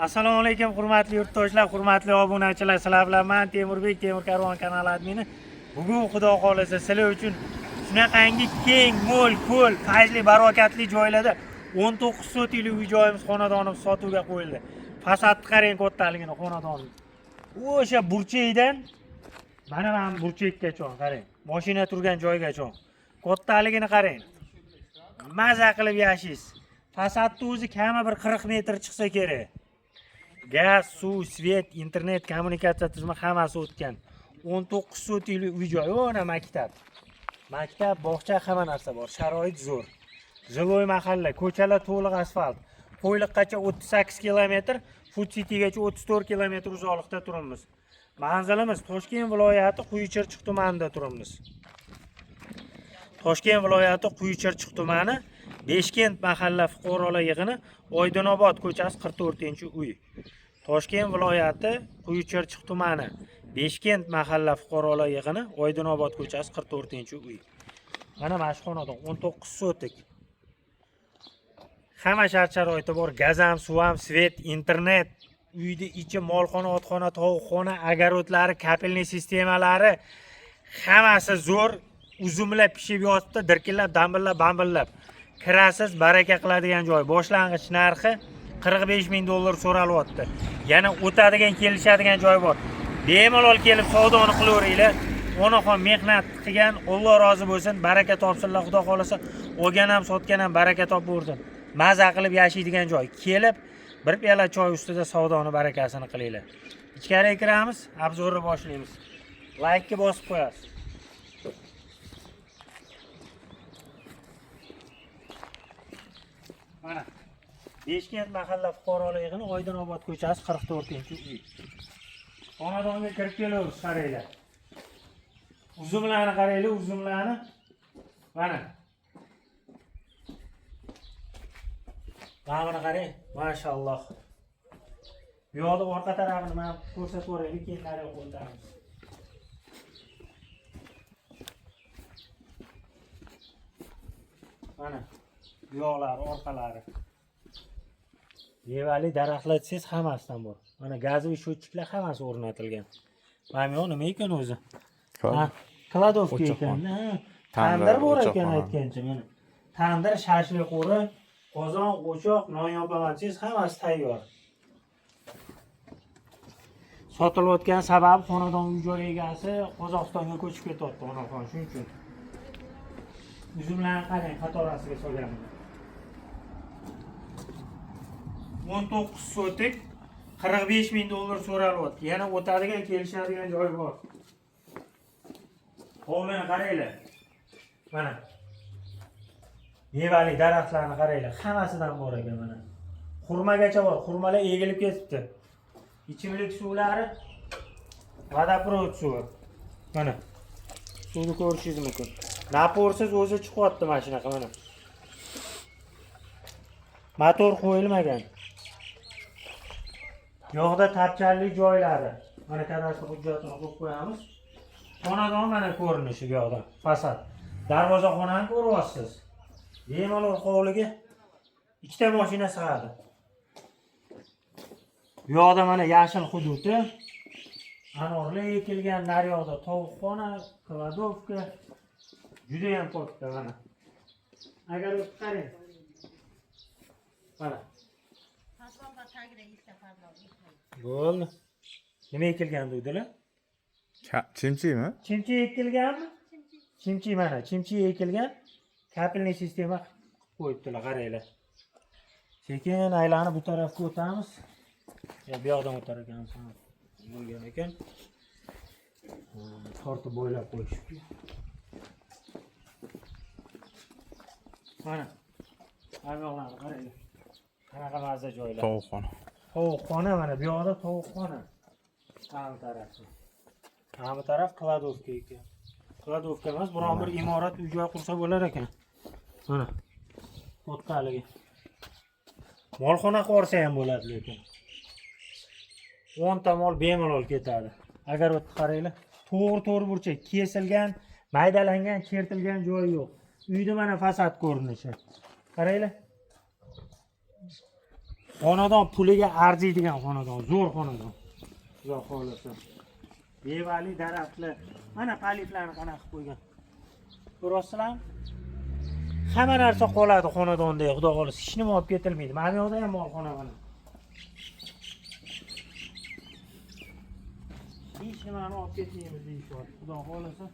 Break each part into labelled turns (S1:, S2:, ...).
S1: Assalomu alaykum hurmatli yurtdoshlar, hurmatli obunachilar. Sizlar bilan men Temurbek, Temur Karvon kanali admini. Bugun Xudo xolasa sizlar uchun shunaqangi keng, mo'l, ko'l, fayzli, barokatli joylarda 19 sotikli uy joyimiz, xonadonimiz sotuvga qo'yildi. Fasadni qarang kattaligini xonadonni. O'sha burchakdan mana burchakkacha qarang. Mashina turgan joygacha. Kattaligini qarang. Maza qilib yashaysiz. Fasadni o'zi kami bir 40 metr chiqsa kerak. Gaz, suv, svet, internet, kommunikatsiya tizimi hammasi o'tgan. 19 sotikli uy joy, ona maktab. Maktab, bog'cha, hamma narsa bor. Sharoit zo'r. Жилой mahalla, ko'chalar to'liq asfalt. Qo'yliqqacha 38 kilometr, Food Citygacha 34 kilometr uzoqlikda turibmiz. Manzilimiz Toshkent viloyati Quyi Chirchiq tumanida turibmiz. Toshkent viloyati Quyi Chirchiq tumani, Beshkent mahalla fuqarolar yig'ini, Oydinobod ko'chasi 44-uy. Toshkent viloyati Quyi Chirchiq tumani, Beshkent mahalla fuqarolar yig'ini, Oydinobod ko'chasi 44-uy. Mana shu xonadon 19 sotik. Hamma shart sharoiti bor. Gaz ham, suv ham, svet, internet, uyni ichi molxona, otxona, tovuqxona, огород lari, капельный sistemalari hammasi zo'r. Uzumlar pishib yotibdi, dirkillab, dambillab, bambillab. Kirasiz, baraka qiladigan joy. Boshlang'ich narxi 45 ming dollar so'ralyapti. Yana o'tadigan, kelishadigan joy bor. Bemalol kelib savdoni qilaveringlar. Onaxon mehnat qilgan, Alloh rozi bo'lsin, baraka topsinlar, Xudo xolasa, olgan ham, sotgan ham baraka topaversin. Maza qilib yashaydigan joy. Kelib bir piyola choy ustida savdoni barakasini qilinglar. Ichkariga kiramiz, обзор ni boshlaymiz. Laykni bosib qo'yasiz. Mana Beshkent mahalla fuqarolar yig'ini, Oydinobod ko'chasi 44-uy. Xonadonga kirib kelamiz, qaranglar. Uzumlarni qaranglar, uzumlarni. Mana. Mana buni qarang, mashalloh. Bu yoqda orqa tarafini men ko'rsatib yuboraylik, keyin nariyoqqa o'tamiz. Mana bu yoqlari, orqalari. Mevali daraxtlar desangiz hammasidan bor. Mana газовый счетчик lar hammasi o'rnatilgan. Mana bu yoq nima ekan o'zi? Ha, кладовка
S2: O'choqxona.
S1: ekan. Ha,
S2: Tandir,
S1: tandir bor ekan
S2: o'choqxona.
S1: aytgancha mana. Tandir, shashlik qo'ri, qozon, o'choq, non yopaman desangiz hammasi tayyor. Sotilayotgan sababi xonadon uy joy egasi Qozog'istonga ko'chib ketyapti onaxon, shuning uchun. Uzumlarni qarang, qatorasiga solganman. 19 sotik 45 ming dollar so'ralyapti. Yana o'tadigan, kelishadigan joy bor. Hovlini qaranglar. Mana. Mevali daraxtlarni qaranglar, hammasidan bor ekan mana. Xurmagacha bor, xurmalar egilib ketibdi. Ichimlik suvlari водопровод suvi. Mana. Suvni ko'rishingiz mumkin. Напор siz o'zi chiqyapti mana shunaqa mana. Motor qo'yilmagan. Yoqda tapchanli joylari. Mana kadastr hujjatini qo'yib qo'yamiz. Xonadon mana ko'rinishi bu yoqda, fasad. Darvozaxonani ko'ryapsiz. Bemalol hovliga ikkita mashina sig'adi. Bu yoqda mana yashil hududi. Anorlar ekilgan, naryoqda tovuqxona, кладовка. Juda ham katta mana. Agar o'tib qarang. Mana.
S3: Podvol tagida ikkita podvol.
S1: Bo'ldi. Nima ekilgan dedilar?
S2: Chimchimi?
S1: Chimchi ekilganmi? Chimchi mana, chimchi ekilgan. Капельный sistema qilib qo'yibdilar, qaranglar. Sekin aylanib bu tarafga o'tamiz. Ya bu yoqdan o'tar ekanmiz. Ha, bo'lgan ekan. Ha, tortib bo'ylab qo'yishibdi. Mana. Hamma qaranglar. Qanaqa mazza joylar.
S2: Tovuqxona.
S1: Tovuqxona mana bu yoqda tovuqxona. Mana bu tarafi. Mana bu taraf кладовка ekan. Кладовка emas, biron bir imorat uy joy qursa bo'lar ekan. Mana. O'ttaligi. Molxona qursa ham bo'ladi lekin. 10 ta mol bemalol ketadi. Agar o'tni qaranglar, to'g'ri to'g'ri burchak kesilgan, maydalangan, chertilgan joyi yo'q. Uyda mana fasad ko'rinishi. Qaranglar. Xonadon puliga arziydigan xonadon, zo'r xonadon. Xudo xohlasa. Mevali daraxtlar. Mana полив larni qanaqa qilib qo'ygan. Ko'ryapsizlarmi? Hamma narsa qoladi xonadonda, xudo xohlasa. Hech nima olib ketilmaydi. Mana bu yoqda ham molxona mana. Hech nimani olib ketmaymiz deyishyapti. Xudo xohlasa.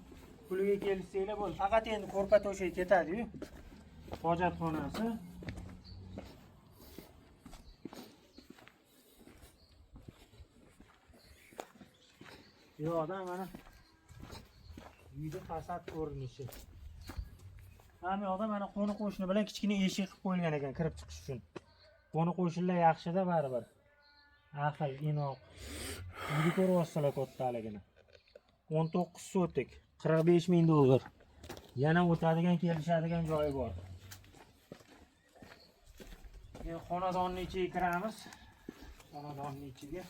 S1: Puliga kelishsanglar bo'ldi. Faqat endi ko'rpa to'shak ketadi-yu. Hojatxonasi. Bu yoqdan mana uyni fasad ko'rinishi. Mana bu yoqda mana qo'ni qo'shni bilan kichkina eshik qilib qo'yilgan ekan kirib chiqish uchun. Qo'ni qo'shnilar yaxshida baribir. Ahil, inoq. Uyni ko'ryapsizlar kattaligini. 19 sotik, 45 ming dollar. Yana o'tadigan, kelishadigan joyi bor. Endi xonadonning ichiga kiramiz. Xonadonning ichiga.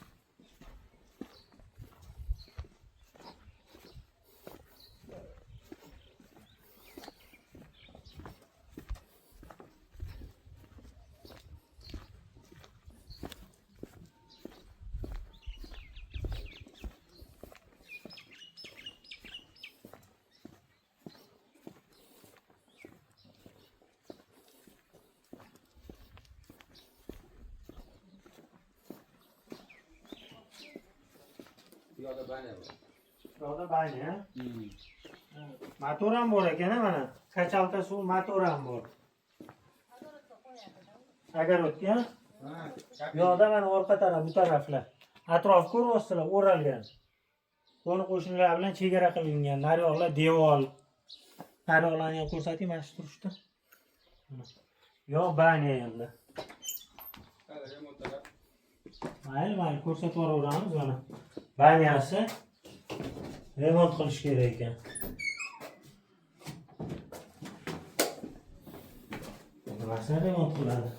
S4: Bu yoqda баня bor.
S1: Bu yoqda баня. Motor ham bor ekan mana. Качалка suv motor ham bor. Огород ga.
S4: Ha,
S1: Bu yoqda mana orqa taraf, bu taraflar. Atrof ko'ryapsizlar, o'ralgan. Qo'ni qo'shnilar bilan chegara qilingan. Naryoqlar devor. Naryoqlarni ham ko'rsating mana shu turishda. Mana. Bu yoq баня endi.
S4: Remont taraf.
S1: Mayli, mayli ko'rsatib yuboraveramiz mana. Баня si remont qilish kerak ekan. Nimasini remont qiladi?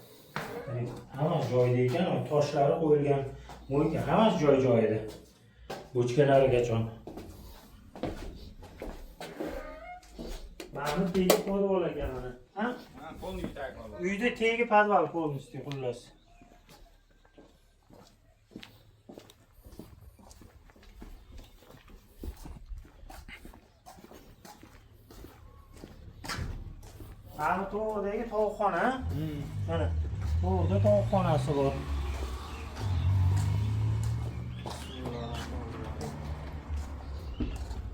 S1: Hamma joyida ekan, toshlari qo'yilgan, мойка hammasi joy joyida. Bochkalarigacha. Mana bu tegi podval ekan mana. Ha?
S4: Ha, полный tag bor.
S1: Uyda tegi podval полностью xullas. Mana bu to'g'ridagi tovuqxona. Mana to'g'rida tovuqxonasi bor.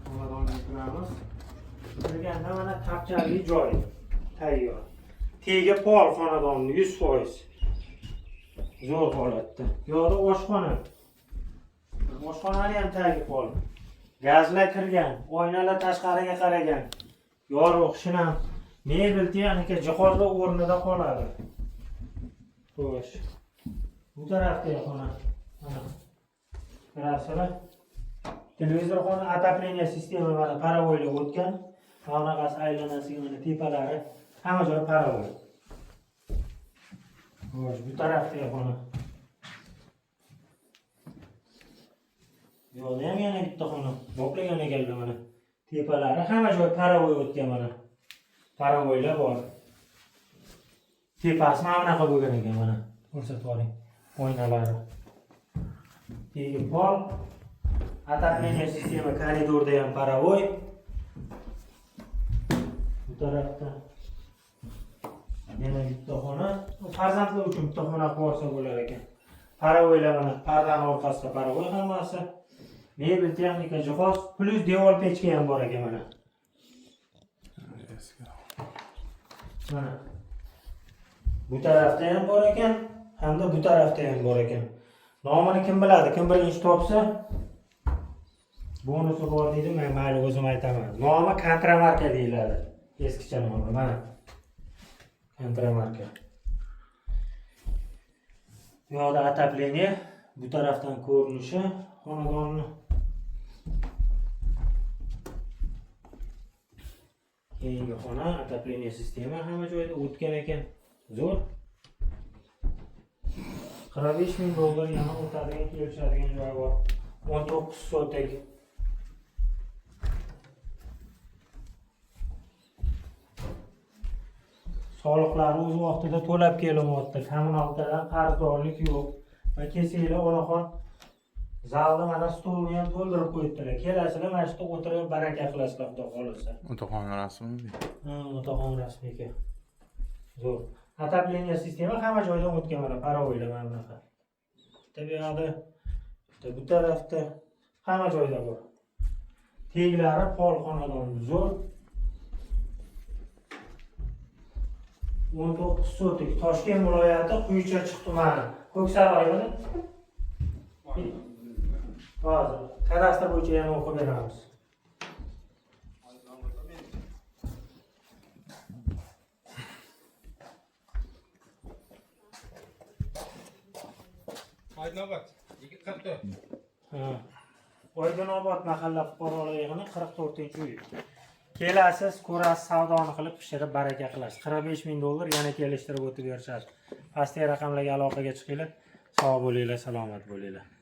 S1: Xonadonga kiramiz. Kirganda mana tapchali joy tayyor. Tegi pol xonadonni 100%. Zo'r holatda. Bu yoqda oshxona. Oshxonani ham tagi pol. Gazlar kirgan, oynalar tashqariga qaragan. Yorug', shinam, mebel, texnika, jihozlar o'rnida qoladi. Xo'sh. Bu tarafda xona. Mana. Kirasizlar. Televizorxona отопление sistema mana паровой lar o'tgan. Mana bunaqasi aylanasiga mana tepalari hamma joyi паровой. Xo'sh, bu tarafda xona. Bu yoqda ham yana bitta xona. Boplagan ekanlar mana. Tepalari hamma joyi паровой o'tgan mana. Паровой lar bor. Tepasi mana bunaqa bo'lgan ekan mana. Ko'rsatib yuboring. Oynalari. Tegi pol. Отопление sistema koridorda ham паровой. Bu tarafda yana bitta xona. Bu farzandlar uchun bitta xona qilib olsa bo'lar ekan. Паровой lar mana pardani orqasida паровой hammasi. Mebel, texnika, jihoz, плюс devor pechka ham bor ekan mana.
S2: Eski.
S1: Mana. Bu tarafda ham bor ekan, hamda bu tarafda ham bor ekan. Nomini kim biladi? Kim birinchi topsa, bonusi bor deydi, men mayli o'zim aytaman. Nomi kontramarka deyiladi. Eskicha nomi mana. Kontramarka. Bu yoqda отопление, bu tarafdan ko'rinishi xonadonni. Keyingi xona, отопление sistema hamma joyda o'tgan ekan. Zo'r. 45 ming dollar yana o'tadigan, kelishadigan joyi bor. 19 sotik. Soliqlarni o'z vaqtida to'lab kelinyapti. Kommunalkadan qarzdorlik yo'q. Va kelsanglar, onaxon zalni mana stolni ham to'ldirib qo'yibdilar. Kelasizlar, mana shu yerda o'tirib baraka qilasizlar, xudo xohlasa.
S2: Otaxon rasmi.
S1: Ha, otaxon rasmi ekan. Zo'r. Отопление sistema hamma joydan o'tgan, mana паровой lar mana bunaqa. Bitta bu yoqda, bitta bu tarafda, hamma joyda bor. Teglari pol, xonadon zo'r. 19 sotik, Toshkent viloyati, Quyichirchiq tumani. Ko'ksaroymi? Hozir kadastr bo'yicha yana o'qib beramiz.
S4: Oydinobod. 44.
S1: Ha. Oydinobod mahalla fuqarolar yig'ini, 44-uy. Kelasiz, ko'rasiz, savdoni qilib, pishirib baraka qilasiz. 45 ming dollar, yana kelishtirib o'tib berishadi. Pastdagi raqamlarga aloqaga chiqinglar. Sog' bo'linglar, salomat bo'linglar.